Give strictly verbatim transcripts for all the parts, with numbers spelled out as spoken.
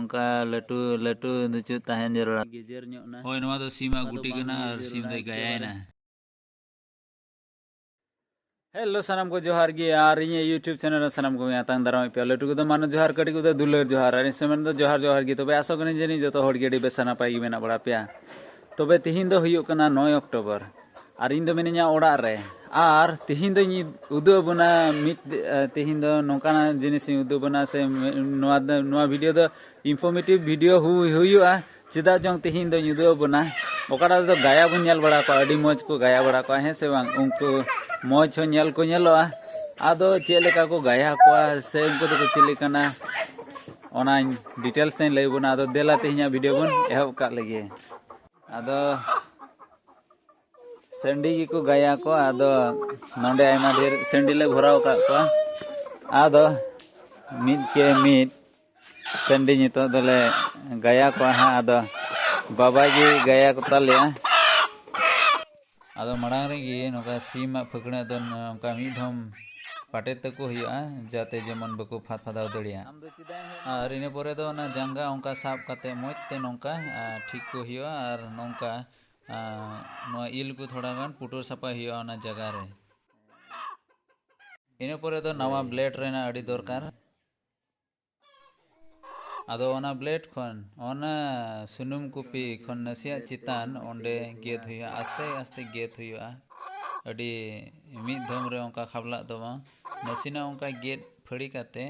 ᱚᱱᱠᱟ ᱞᱟᱹᱴᱩ ᱞᱟᱹᱴᱩ ᱫᱩᱪᱩ ᱛᱟᱦᱮᱱ ᱡᱟᱹᱨᱩᱲᱟ᱾ ᱜᱮᱡᱮᱨ ᱧᱚᱜ ᱱᱟ᱾ ᱦᱳᱭ, ᱱᱚᱣᱟ ᱫᱚ ᱥᱤᱢᱟᱜ ᱜᱩᱴᱤ ᱠᱟᱱᱟ ᱟᱨ ᱥᱤᱢ ᱫᱚᱭ ᱜᱟᱭᱟᱭᱮᱱᱟ᱾ ᱦᱮᱞᱳ ᱥᱟᱱᱟᱢ ᱠᱚ ᱡᱚᱦᱟᱨ ᱜᱮ, ᱟᱨ ᱤᱧᱟᱹᱜ YouTube ᱪᱮᱱᱮᱞ ᱨᱮ ᱥᱟᱱᱟᱢ ᱠᱚᱜᱮ ᱟᱛᱟᱝ ᱫᱟᱨᱟᱢ ᱯᱮᱭᱟ᱾ ᱞᱟᱹᱴᱩ ᱠᱚᱫᱚ ᱢᱟᱱᱚ ᱡᱚᱦᱟᱨ, ᱠᱟᱹᱴᱤᱡ ᱠᱚᱫᱚ ᱫᱩᱞᱟᱹᱲ ᱡᱚᱦᱟᱨ, ᱟᱨ ᱤᱧ ᱥᱮᱱ ᱫᱚ ᱡᱚᱦᱟᱨ ᱡᱚᱦᱟᱨ ᱜᱮ᱾ ᱛᱚᱵᱮ ᱟᱥᱚᱜ ᱠᱟᱹᱱᱟᱹᱧ ᱡᱟᱹᱱᱤᱡ ᱡᱚᱛᱚ ᱦᱚᱲ ᱜᱮ ᱟᱹᱰᱤ ᱵᱮᱥ ᱱᱟᱯᱟᱭ ᱜᱮ ᱢᱮᱱᱟᱜ ᱵᱟᱲᱟ ᱯᱮᱭᱟ᱾ ᱛᱚᱵᱮ ᱛᱤᱦᱤᱧ ᱫᱚ ᱦᱩᱭᱩᱜ ᱠᱟᱱᱟ ᱱᱚᱭ ᱚᱠᱴᱳᱵᱚᱨ, ᱟᱨ ᱤᱧ ᱫᱚ ᱢᱤᱱᱟᱹᱧᱟ ᱚᱲᱟᱜ ᱨᱮ᱾ ᱟᱨ ᱛᱤᱦᱤᱧ ᱫᱚᱧ ᱩᱫᱩᱜ ᱟᱵᱚᱱᱟ ᱢᱤᱫ, ᱮ, ᱛᱤᱦᱤᱧ ᱫᱚ ᱱᱚᱝᱠᱟᱱᱟᱜ ᱡᱤᱱᱤᱥ ᱤᱧ ᱩᱫᱩᱜ ᱟᱵᱚᱱᱟ, ᱥᱮ ᱱᱚᱣᱟ ᱫᱚ, ᱱᱚᱣᱟ ᱵᱷᱤᱰᱤᱭᱳ ᱫᱚ informative video ᱦᱩᱭ, ᱦᱩᱭᱩᱜᱼᱟ᱾ ᱪᱮᱫᱟᱜ ᱪᱚᱝ ᱛᱤᱦᱤᱧ ᱫᱚᱧ ᱩᱫᱩᱜ ᱟᱵᱚᱱᱟ, ᱚᱠᱟᱴᱟᱜ ᱨᱮᱫᱚ ᱜᱟᱭᱟ ᱵᱚᱱ ᱧᱮᱞ ᱵᱟᱲᱟ ᱠᱚᱣᱟ, ᱟᱹᱰᱤ ᱢᱚᱡᱽ ᱠᱚ ᱜᱟᱭᱟ ᱵᱟᱲᱟ ᱠᱚᱣᱟ, ᱦᱮᱸ ᱥᱮ ᱵᱟᱝ? ᱩᱱᱠᱩ ᱢᱚᱡᱽ ᱦᱚᱸ ᱧᱮᱞ ᱠᱚ ᱧᱮᱞᱚᱜᱼᱟ᱾ ᱟᱫᱚ ᱪᱮᱫ ᱞᱮᱠᱟ ᱠᱚ ᱜᱟᱭᱟ ᱠᱚᱣᱟ ᱥᱮ ᱩᱱᱠᱩ ᱫᱚᱠᱚ ᱪᱤᱞᱤ ᱠᱟᱱᱟ, ᱚᱱᱟᱧ details ᱛᱮᱧ ᱞᱟᱹᱭ ᱟᱵᱚᱱᱟ᱾ ᱟᱫᱚ ᱫᱮᱞᱟ ᱛᱮᱦᱮᱧᱟᱜ ᱵᱷᱤᱰᱤᱭᱳ ᱵᱚᱱ ᱮᱦᱚᱵ ᱠᱟᱜ ᱞᱮᱜᱮ᱾ ᱟᱫᱚ ᱥᱟᱺᱰᱤ ᱜᱮᱠᱚ ᱜᱟᱭᱟ ᱠᱚ᱾ ᱟᱫᱚ ᱱᱚᱰᱮ ᱟᱭᱢᱟ ᱰᱷᱮᱨ ᱥᱟᱺᱰᱤ ᱞᱮ ᱵᱷᱚᱨᱟᱣ ᱟᱠᱟᱫ ᱠᱚᱣᱟ᱾ ᱟᱫᱚ ᱢᱤᱫ ᱠᱮ ᱢᱤᱫ ᱥᱟᱺᱰᱤ ᱱᱤᱛᱚᱜ ᱫᱚᱞᱮ ᱜᱟᱭᱟ ᱠᱚᱣᱟ ᱦᱟᱸᱜ᱾ ᱟᱫᱚ ᱵᱟᱵᱟ ᱜᱮ ᱜᱟᱭᱟ ᱠᱚ ᱛᱟᱞᱮᱭᱟ᱾ ᱟᱫᱚ ᱢᱟᱲᱟᱝ ᱨᱮᱜᱮ ᱱᱚᱝᱠᱟ ᱥᱤᱢᱟᱜ ᱯᱷᱟᱹᱠᱬᱟᱹᱜ ᱫᱚ ᱱᱚᱝᱠᱟ ᱢᱤᱫ ᱫᱷᱚᱢ ᱯᱟᱴᱮᱫ ᱛᱟᱠᱚ ᱦᱩᱭᱩᱜᱼᱟ, ᱡᱟᱛᱮ ᱡᱮᱢᱚᱱ ᱵᱟᱠᱚ ᱯᱷᱟᱫ ᱯᱷᱟᱫᱟᱣ ᱫᱟᱲᱮᱭᱟᱜ᱾ ᱟᱨ ᱤᱱᱟᱹ ᱯᱚᱨᱮ ᱫᱚ ᱚᱱᱟ ᱡᱟᱸᱜᱟ ᱚᱱᱠᱟ ᱥᱟᱵ ᱠᱟᱛᱮ ᱢᱚᱡᱽ ᱛᱮ ᱱᱚᱝᱠᱟ, ᱟᱨ, ᱴᱷᱤᱠ ᱠᱚ ᱦᱩᱭᱩᱜᱼᱟ᱾ ᱟᱨ ᱱᱚᱝᱠᱟ, ᱟᱨ, ᱱᱚᱣᱟ ᱤᱞ ᱠᱚ ᱛᱷᱚᱲᱟ ᱜᱟᱱ ᱯᱩᱴᱩᱨ ᱥᱟᱯᱷᱟᱭ ᱦᱩᱭᱩᱜᱼᱟ ᱚᱱᱟ ᱡᱟᱭᱜᱟ ᱨᱮ᱾ ᱤᱱᱟᱹ ᱯᱚᱨᱮ ᱫᱚ ᱱᱟᱣᱟ ᱵᱞᱮᱰ ᱨᱮᱱᱟᱜ ᱟᱹᱰᱤ ᱫᱚᱨᱠᱟᱨ᱾ ᱟᱫᱚ ᱚᱱᱟ ᱵᱞᱮᱰ ᱠᱷᱚᱱ, ᱚᱱᱟ ᱥᱩᱱᱩᱢ ᱠᱩᱯᱤ ᱠᱷᱚᱱ ᱱᱟᱥᱮᱭᱟᱜ ᱪᱮᱛᱟᱱ ᱚᱸᱰᱮ ᱜᱮᱫ ᱦᱩᱭᱩᱜᱼᱟ, ᱟᱥᱛᱮ ᱟᱥᱛᱮ ᱜᱮᱫ ᱦᱩᱭᱩᱜᱼᱟ᱾ ᱟᱹᱰᱤ ᱢᱤᱫ ᱫᱷᱚᱢ ᱨᱮ ᱚᱱᱠᱟ ᱠᱷᱟᱵᱽᱞᱟᱜ ᱫᱚ ᱵᱟᱝ, ᱱᱟᱥᱮᱱᱟᱜ ᱚᱱᱠᱟ ᱜᱮᱫ ᱯᱷᱟᱹᱲᱤ ᱠᱟᱛᱮ,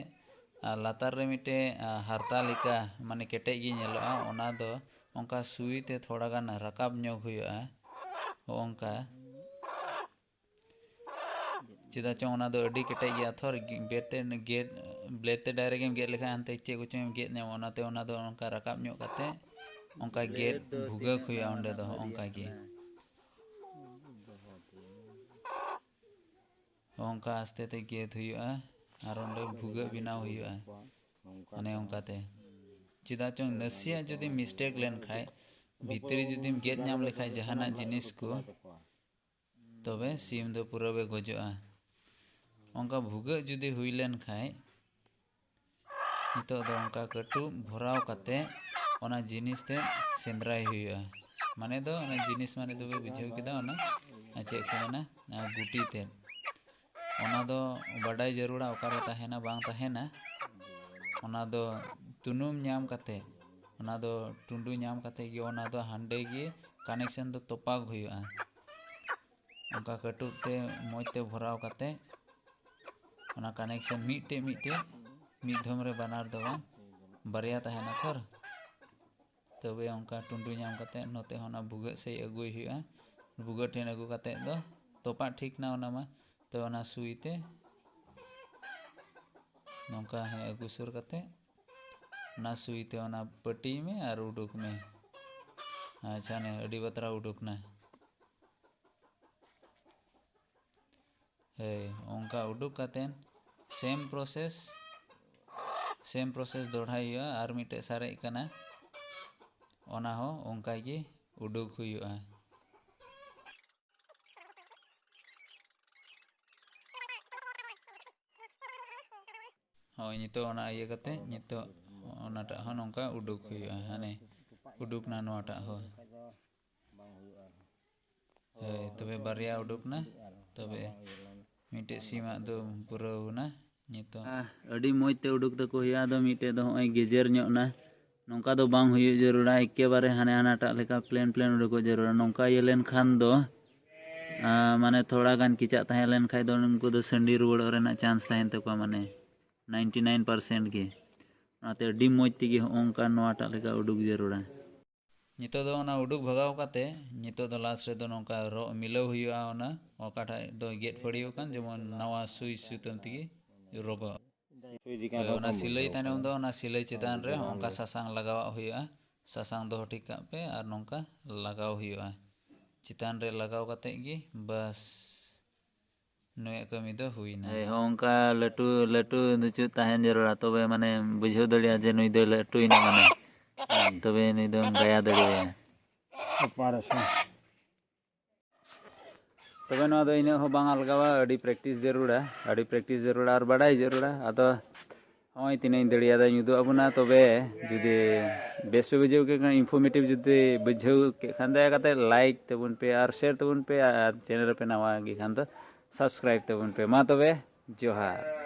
ᱟᱨ ᱞᱟᱛᱟᱨ ᱨᱮ ᱢᱤᱫᱴᱮᱡ, ᱟ, ᱦᱟᱨᱛᱟ ᱞᱮᱠᱟ, ᱢᱟᱱᱮ, ᱠᱮᱴᱮᱡ ᱜᱮ ᱧᱮᱞᱚᱜᱼᱟ᱾ ᱚᱱᱟ ᱫᱚ ᱚᱱᱠᱟ ᱥᱩᱭ ᱛᱮ ᱛᱷᱚᱲᱟ ᱜᱟᱱ ᱨᱟᱠᱟᱵ ᱧᱚᱜ ᱦᱩᱭᱩᱜᱼᱟ, ᱦᱚᱸᱜᱼᱚ ᱱᱚᱝᱠᱟ᱾ ᱪᱮᱫᱟᱜ ᱪᱚᱝ ᱚᱱᱟ ᱫᱚ ᱟᱹᱰᱤ ᱠᱮᱴᱮᱡ ᱜᱮᱭᱟ ᱛᱷᱚᱨ, ᱵᱞᱮᱰ ᱛᱮ ᱜᱮᱫ, ᱵᱞᱮᱰ ᱛᱮ direct ᱮᱢ ᱜᱮᱫ ᱞᱮᱠᱷᱟᱱ ᱦᱟᱱᱛᱮ ᱪᱮᱫ ᱠᱚᱪᱚᱝ ᱮᱢ ᱜᱮᱫ ᱧᱟᱢᱟ, ᱚᱱᱟᱛᱮ ᱚᱱᱟ ᱫᱚ ᱚᱱᱠᱟ ᱨᱟᱠᱟᱵ ᱧᱚᱜ ᱠᱟᱛᱮ ᱚᱱᱠᱟ ᱜᱮᱫ ᱵᱷᱩᱜᱟᱹᱜ ᱦᱩᱭᱩᱜᱼᱟ ᱚᱸᱰᱮ ᱫᱚ, ᱦᱚᱸᱜᱼᱚ ᱱᱚᱝᱠᱟ ᱜᱮ᱾ ᱚᱱᱠᱟ ᱟᱥᱛᱮ ᱛᱮ ᱜᱮᱫ ᱦᱩᱭᱩᱜᱼᱟ ᱟᱨ ᱚᱸᱰᱮ ᱵᱷᱩᱜᱟᱹᱜ ᱵᱮᱱᱟᱣ ᱦᱩᱭᱩᱜᱼᱟ᱾ ᱚᱱᱮ ᱚᱱᱠᱟᱛᱮ, ᱪᱮᱫᱟᱜ ᱪᱚᱝ ᱱᱟᱥᱮᱭᱟᱜ ᱡᱩᱫᱤ mistake ᱞᱮᱱᱠᱷᱟᱡ, ᱵᱷᱤᱛᱨᱤ ᱡᱩᱫᱤᱢ ᱜᱮᱫ ᱧᱟᱢ ᱞᱮᱠᱷᱟᱡ ᱡᱟᱦᱟᱱᱟᱜ ᱡᱤᱱᱤᱥ ᱠᱚ, ᱛᱚᱵᱮ ᱥᱤᱢ ᱫᱚ ᱯᱩᱨᱟᱹ ᱵᱮ ᱜᱚᱡᱚᱜᱼᱟ᱾ ᱚᱱᱠᱟ ᱵᱷᱩᱜᱟᱹᱜ ᱡᱩᱫᱤ ᱦᱩᱭ ᱞᱮᱱ ᱠᱷᱟᱡ, ᱱᱤᱛᱚᱜ ᱫᱚ ᱚᱱᱠᱟ ᱠᱟᱹᱴᱩᱵ ᱵᱷᱚᱨᱟᱣ ᱠᱟᱛᱮ ᱚᱱᱟ ᱡᱤᱱᱤᱥ ᱛᱮ ᱥᱮᱸᱫᱽᱨᱟᱭ ᱦᱩᱭᱩᱜᱼᱟ᱾ ᱢᱟᱱᱮ ᱫᱚ ᱚᱱᱟ ᱡᱤᱱᱤᱥ ᱢᱟᱱᱮ ᱫᱚᱯᱮ ᱵᱩᱡᱷᱟᱹᱣ ᱠᱮᱫᱟ, ᱚᱱᱟ ᱪᱮᱫ ᱠᱚ ᱢᱮᱱᱟ, ᱜᱩᱴᱤ ᱛᱮᱫ᱾ ᱚᱱᱟ ᱫᱚ ᱵᱟᱰᱟᱭ ᱡᱟᱹᱨᱩᱲᱟ ᱚᱠᱟᱨᱮ ᱛᱟᱦᱮᱱᱟ ᱵᱟᱝ ᱛᱟᱦᱮᱱᱟ᱾ ᱚᱱᱟ ᱫᱚ ᱛᱩᱱᱩᱢ ᱧᱟᱢ ᱠᱟᱛᱮ, ᱚᱱᱟ ᱫᱚ ᱴᱩᱸᱰᱩ ᱧᱟᱢ ᱠᱟᱛᱮ ᱜᱮ ᱚᱱᱟ ᱫᱚ ᱦᱟᱸᱰᱮ ᱜᱮ ᱠᱟᱱᱮᱠᱥᱮᱱ ᱫᱚ ᱛᱚᱯᱟᱜ ᱦᱩᱭᱩᱜᱼᱟ᱾ ᱚᱱᱠᱟ ᱠᱟᱹᱴᱩᱵ ᱛᱮ ᱢᱚᱡᱽ ᱛᱮ ᱵᱷᱚᱨᱟᱣ ᱠᱟᱛᱮ ᱚᱱᱟ ᱠᱟᱱᱮᱠᱥᱮᱱ ᱢᱤᱫᱴᱮᱡ ᱢᱤᱫᱴᱮᱡ ᱢᱤᱫ ᱫᱷᱚᱢ ᱨᱮ ᱵᱟᱱᱟᱨ ᱫᱚ ᱵᱟᱝ, ᱵᱟᱨᱭᱟ ᱛᱟᱦᱮᱱᱟ ᱛᱷᱚᱨ᱾ ᱛᱚᱵᱮ ᱚᱱᱠᱟ ᱴᱩᱸᱰᱩ ᱧᱟᱢ ᱠᱟᱛᱮ ᱱᱚᱛᱮ ᱦᱚᱸ ᱚᱱᱟ ᱵᱷᱩᱜᱟᱹᱜ ᱥᱮᱫ ᱟᱹᱜᱩᱭ ᱦᱩᱭᱩᱜᱼᱟ᱾ ᱵᱷᱩᱜᱟᱹᱜ ᱴᱷᱮᱱ ᱟᱹᱜᱩ ᱠᱟᱛᱮ ᱫᱚ ᱛᱚᱯᱟᱜ ᱴᱷᱤᱠ ᱱᱟ ᱚᱱᱟ ᱢᱟ᱾ ᱛᱚ ᱚᱱᱟ ᱥᱩᱭ ᱛᱮ ᱱᱚᱝᱠᱟ ᱦᱮᱸ ᱟᱹᱜᱩ ᱥᱩᱨ ᱠᱟᱛᱮ ᱚᱱᱟ ᱥᱩᱭ ᱛᱮ ᱚᱱᱟ ᱯᱟᱹᱴᱤᱭ ᱢᱮ ᱟᱨ ᱩᱰᱩᱠ ᱢᱮ᱾ ᱟᱪᱪᱷᱟ, ᱱᱮ ᱟᱹᱰᱤ ᱵᱟᱛᱨᱟᱣ ᱩᱰᱩᱠ ᱱᱟ᱾ ᱦᱳᱭ, ᱚᱱᱠᱟ ᱩᱰᱩᱠ ᱠᱟᱛᱮ same process, same process ᱫᱚᱦᱲᱟᱭ ᱦᱩᱭᱩᱜᱼᱟ᱾ ᱟᱨ ᱢᱤᱫᱴᱮᱡ ᱥᱟᱨᱮᱡ ᱠᱟᱱᱟ, ᱚᱱᱟ ᱦᱚᱸ ᱚᱱᱠᱟ ᱜᱮ ᱩᱰᱩᱠ ᱦᱩᱭᱩᱜᱼᱟ᱾ ᱦᱳᱭ, ᱱᱤᱛᱚᱜ ᱚᱱᱟ ᱤᱭᱟᱹ ᱠᱟᱛᱮ ᱱᱤᱛᱚᱜ ᱚᱱᱟᱴᱟᱜ ᱦᱚᱸ ᱱᱚᱝᱠᱟ ᱩᱰᱩᱠ ᱦᱩᱭᱩᱜᱼᱟ, ᱦᱟᱱᱮ ᱩᱰᱩᱠ ᱱᱟ ᱱᱚᱣᱟᱴᱟᱜ ᱦᱚᱸ᱾ ᱦᱳᱭ, ᱛᱚᱵᱮ ᱵᱟᱨᱭᱟ ᱩᱰᱩᱠ ᱱᱟ, ᱛᱚᱵᱮ ᱢᱤᱫᱴᱮᱡ ᱥᱤᱢᱟᱜ ᱫᱚ ᱯᱩᱨᱟᱹᱣ ᱱᱟ ᱱᱤᱛᱚᱜ᱾ ᱟᱹᱰᱤ ᱢᱚᱡᱽ ᱛᱮ ᱩᱰᱩᱠ ᱛᱟᱠᱚ ᱦᱩᱭᱩᱜᱼᱟ᱾ ᱟᱫᱚ ᱢᱤᱫᱴᱮᱡ ᱫᱚ ᱦᱚᱸᱜᱼᱚᱭ ᱜᱮᱡᱮᱨ ᱧᱚᱜ ᱱᱟ, ᱱᱚᱝᱠᱟ ᱫᱚ ᱵᱟᱝ ᱦᱩᱭᱩᱜ ᱡᱟᱹᱨᱩᱲᱟ, ᱮᱠᱮᱵᱟᱨᱮ ᱦᱟᱱᱮ ᱦᱟᱱᱟᱴᱟᱜ ᱞᱮᱠᱟ ᱯᱞᱮᱱ ᱯᱞᱮᱱ ᱩᱰᱩᱠᱚᱜ ᱡᱟᱹᱨᱩᱲᱟ᱾ ᱱᱚᱝᱠᱟ ᱤᱭᱟᱹ ᱞᱮᱱᱠᱷᱟᱱ ᱫᱚ ᱟᱸ, ᱢᱟᱱᱮ ᱛᱷᱚᱲᱟ ᱜᱟᱱ ᱠᱮᱪᱟᱜ ᱛᱟᱦᱮᱸ ᱞᱮᱱ ᱠᱷᱟᱡ ᱫᱚ ᱩᱱᱠᱩ ᱫᱚ ᱥᱟᱺᱰᱤ ᱨᱩᱣᱟᱹᱲᱚᱜ ᱨᱮᱱᱟᱜ ᱪᱟᱱᱥ ᱛᱟᱦᱮᱱ ᱛᱟᱠᱚᱣᱟ, ᱢᱟᱱᱮ ᱱᱟᱭᱤᱱᱴᱤ ᱱᱟᱭᱤᱱ ᱯᱟᱨᱥᱮᱱᱴ ᱜᱮ᱾ ᱚᱱᱟᱛᱮ ᱟᱹᱰᱤ ᱢᱚᱡᱽ ᱛᱮᱜᱮ ᱦᱚᱸᱜᱼᱚ ᱱᱚᱝᱠᱟ ᱱᱚᱣᱟᱴᱟᱜ ᱞᱮᱠᱟ ᱩᱰᱩᱠ ᱡᱟᱹᱨᱩᱲᱟ᱾ ᱱᱤᱛᱚᱜ ᱫᱚ ᱚᱱᱟ ᱩᱰᱩᱠ ᱵᱷᱟᱜᱟᱣ ᱠᱟᱛᱮ ᱱᱤᱛᱚᱜ ᱫᱚ ᱞᱟᱥᱴ ᱨᱮᱫᱚ ᱱᱚᱝᱠᱟ ᱨᱚᱜ ᱢᱤᱞᱟᱹᱣ ᱦᱩᱭᱩᱜᱼᱟ, ᱚᱱᱟ ᱚᱠᱟᱴᱟᱜ ᱫᱚ ᱜᱮᱫ ᱯᱷᱟᱹᱲᱤᱭᱟᱹᱣ ᱠᱟᱱ, ᱡᱮᱢᱚᱱ ᱱᱟᱣᱟ ᱥᱩᱭ ᱥᱩᱛᱟᱹᱢ ᱛᱮᱜᱮ ᱨᱚᱜᱚᱜ᱾ ᱦᱳᱭ, ᱚᱱᱟ ᱥᱤᱞᱟᱹᱭ ᱛᱟᱭᱱᱚᱢ ᱫᱚ ᱚᱱᱟ ᱥᱤᱞᱟᱹᱭ ᱪᱮᱛᱟᱱ ᱨᱮ ᱚᱱᱠᱟ ᱥᱟᱥᱟᱝ ᱞᱟᱜᱟᱣᱟᱜ ᱦᱩᱭᱩᱜᱼᱟ᱾ ᱥᱟᱥᱟᱝ ᱫᱚᱦᱚ ᱴᱷᱤᱠ ᱠᱟᱜ ᱯᱮ ᱟᱨ ᱱᱚᱝᱠᱟ ᱞᱟᱜᱟᱣ ᱦᱩᱭᱩᱜᱼᱟ᱾ ᱪᱮᱛᱟᱱ ᱨᱮ ᱞᱟᱜᱟᱣ ᱠᱟᱛᱮ ᱜᱮ ᱵᱟᱥ ᱱᱩᱭᱟᱜ ᱠᱟᱹᱢᱤ ᱫᱚ ᱦᱩᱭᱱᱟ᱾ ᱦᱳᱭ, ᱦᱚᱸ, ᱚᱱᱠᱟ ᱞᱟᱹᱴᱩ, ᱞᱟᱹᱴᱩ ᱫᱩᱪᱩ ᱛᱟᱦᱮᱱ ᱡᱟᱹᱨᱩᱲᱟ, ᱛᱚᱵᱮ ᱢᱟᱱᱮ ᱵᱩᱡᱷᱟᱹᱣ ᱫᱟᱲᱮᱭᱟᱜᱼᱟ ᱡᱮ ᱱᱩᱭ ᱫᱚᱭ ᱞᱟᱹᱴᱩᱭᱮᱱᱟ, ᱢᱟᱱᱮ ᱛᱚᱵᱮ ᱱᱩᱭ ᱫᱚᱢ ᱜᱟᱭᱟ ᱫᱟᱲᱮᱭᱟᱭᱟ᱾ ᱚᱯᱟᱨᱮᱥᱚᱱ᱾ ᱛᱚᱵᱮ ᱱᱚᱣᱟ ᱫᱚ ᱤᱱᱟᱹᱜ ᱦᱚᱸ ᱵᱟᱝ ᱟᱞᱜᱟᱣᱟ, ᱟᱹᱰᱤ practice ᱡᱟᱹᱨᱩᱲᱟ, ᱟᱹᱰᱤ practice ᱡᱟᱹᱨᱩᱲᱟ ᱟᱨ ᱵᱟᱰᱟᱭ ᱡᱟᱹᱨᱩᱲᱟ᱾ ᱟᱫᱚ ᱱᱚᱜᱼᱚᱭ ᱛᱤᱱᱟᱹᱜ ᱤᱧ ᱫᱟᱲᱮᱭᱟᱫᱟ ᱤᱧ ᱩᱫᱩᱜ ᱟᱵᱚᱱᱟ᱾ ᱛᱚᱵᱮ ᱡᱩᱫᱤ ᱵᱮᱥ ᱯᱮ ᱵᱩᱡᱷᱟᱹᱣ ᱠᱮᱫ ᱠᱷᱟᱱ, informative ᱡᱩᱫᱤ ᱵᱩᱡᱷᱟᱹᱣ ᱠᱮᱫ ᱠᱷᱟᱱ, ᱫᱟᱭᱟ ᱠᱟᱛᱮ like ᱛᱟᱵᱚᱱ ᱯᱮ ᱟᱨ share ᱛᱟᱵᱚᱱ ᱯᱮ, ᱟᱨ channel ᱨᱮᱯᱮ ᱱᱟᱣᱟ ᱜᱮ ᱠᱷᱟᱱ ᱫᱚ subscribe ᱛᱟᱵᱚᱱ ᱯᱮ᱾ ᱢᱟ ᱛᱚᱵᱮ, ᱡᱚᱦᱟᱨ᱾